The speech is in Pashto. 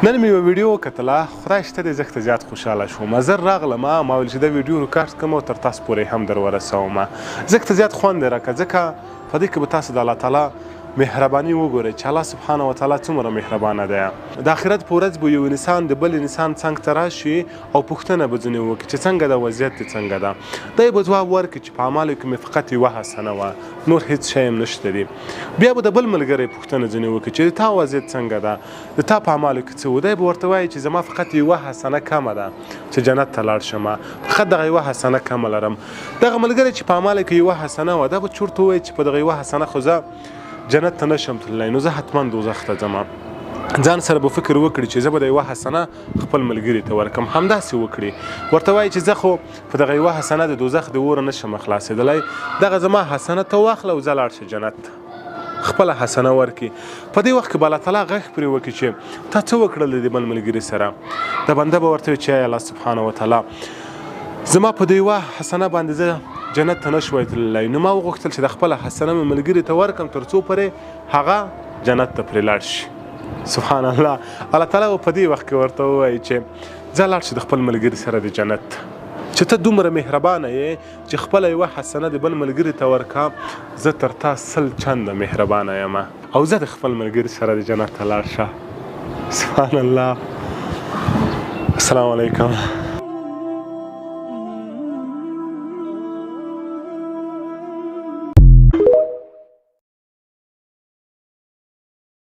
نن مې یوه ویډیو وکتله، خدای شته دی زښته زیات خوشحاله شوم. زر راغلم، ما ویل چې دا ویډیو ریکارډ کړم او تر تاسو پورې هم در ورسوم. زښته زیات خوند یې راکړ، ځکه په دې کې به تاسو د الله تعالی مهرباني وګورئ چې الله سبحانه وتعالی څومره مهربانه دی. د آخرت په ورځ به یو انسان د بل انسان څنګ ته راشي او پوښتنه به ځینې وکړي چې څنګه ده وضعیت دې څنګه ده؟ دی به ځواب ورکړي چې په اعمالو کې مې فقط یوه حسنه وه، نور هیڅ شی هم نشته دي. بیا به د بل ملګری پوښتنه ځینې وکړي چې د تا وضعیت څنګه ده، د تا په اعمالو کې څه وو؟ دی به ورته وایي چې زما فقط یوه حسنه کمه ده چې جنت ته لاړ شم، فقط دغه یوه حسنه کمه لرم. دغه ملګری چې په اعمالو کې یوه حسنه وه، دا به چورته ووایي چې په دغه یوه حسنه خو زه جنت ته نشم تللی، نو زه حتما دوزخ ته ځم. ځان سره به فکر وکړي چې زه به د یوه حسنه خپل ملګري ته ورکم. همداسې وکړي، ورته وایي چې زه خو په دغه یوه حسنه د دوزخ د اوره نشم خلاصېدلی، دغه زما حسنه ته واخله او ځه لاړ شه جنت ته. خپله حسنه ورکړي. په دې وخت کې به الله تعالی غږ پرې وکړي چې تا څه وکړل د دې بل ملګري سره؟ د بنده به ورته وایي چې ای الله سبحانه وتعالی، زما په دې یوه حسنه باندې زه جنت ته نه شوای تللی، نو ما وغوښتل چې د خپله حسنه مې ملګري ته ورکړم تر څو پرې هغه جنت ته پرې لاړ شي. سبحان الله. الله تعالی به په دې وخت کې ورته ووایي چې ځه لاړ شه د خپل ملګري سره د جنت ته، چې ته دومره مهربانه یې چې خپله یوه حسنه د بل ملګري ته ورکا، زه تر تا 100 چنده مهربانه یم او زه د خپل ملګري سره د جنت ته لاړ شه. سبحان الله. السلام علیکم.